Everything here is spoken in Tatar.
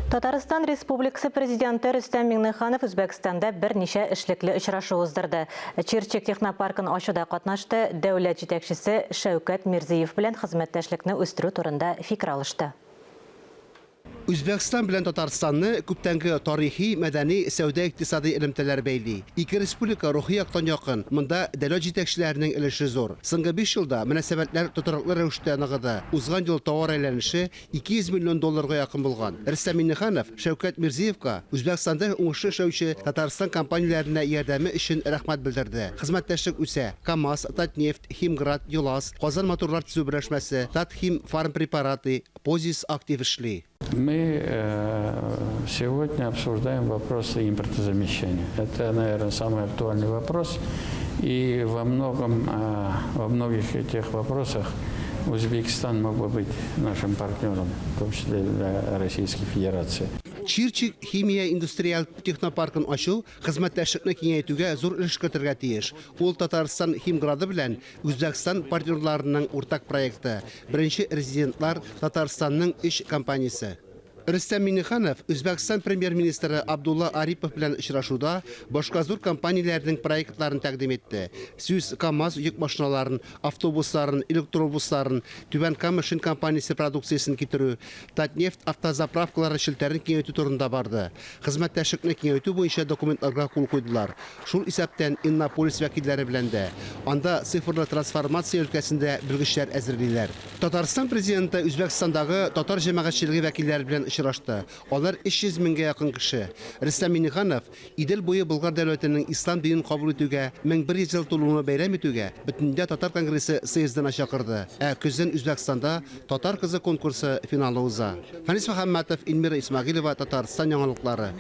Татарстан Республикасы Президенты Рөстәм Миңнеханов Үзбәкстанда берничә эшлекле очрашу уздырды. Чирчик технопаркын ачуда катнашты, дәүләт җитәкчесе Шәүкәт Мирзиев белән хезмәттәшлекне үстерү турында фикер алышты. Үзбәкстан белән Татарстанны күптәнге тарихи, мәдәни, сәүдә-икътисадый элемтәләр бәйли. Ике республика рухи яктан якын, монда дәүләт җитәкчеләренең өлеше зур. Соңгы биш елда мөнәсәбәтләр тотрыклы рәвештә ныгыды. Узган ел товар әйләнеше 200 миллион долларга якын булган. Рөстәм Миңнеханов Шәүкәт Мирзиевка Үзбәкстанда уңышлы эшләүче Татарстан компанияләренә ярдәме өчен рәхмәт белдерде. Хезмәттәшлек үсә. КАМАЗ, Татнефть, Химград, ЮЛАЗ, Казан моторлар төзү берләшмәсе, Татхимфармпрепараты, Позис актив эшли. Мы сегодня обсуждаем вопросы импортозамещения. Это, наверное, самый актуальный вопрос. И во многом, во многих этих вопросах Узбекистан мог бы быть нашим партнером, в том числе для Российской Федерации. Чирчик химия индустриаль технопаркын ачу хезмәттәшлекне киңәйтүгә зур өлеш кертергә тиеш. Ул Татарстан Химграды белән Үзбәкстан партнерларының уртак проекты. Беренче резидентлар, Татарстанның өч компаниясе. Рөстәм Миңнеханов Үзбәкстан Премьер-министры Абдулла Арипов белән очрашуда башка зур компанияләрнең проектларын тәкъдим итте. Сүз КАМАЗ йөк машиналарын, автобусларын, электробусларын, Түбән Кама шин компаниясе продукциясен китерү, Татнефть автозаправкалары челтәрен киңәйтү турында барды. Хезмәттәшлекне киңәйтү буенча документларга кул куйдылар. Шул исәптән Иннополис вәкилләре белән дә. Анда цифрлы трансформация өлкәсендә белгечләр әзерлиләр. Татарстан Президенты Үзбәкстандагы татар җәмәгатьчелеге вәкилләре белән очрашты. Алар 300 меңгә якын кеше. Рөстәм Миңнеханов Идел буе Болгар дәүләтенең ислам динен кабул итүгә 1100 ел тулуны бәйрәм итүгә Бөтендөнья татар конгрессы съездына чакырды. Ә көзен Үзбәкстанда Татар кызы конкурсы финалы уза. Фәнис Мөхәммәтов, Эльмира Исмәгыйлева, Татарстан яңалыклары.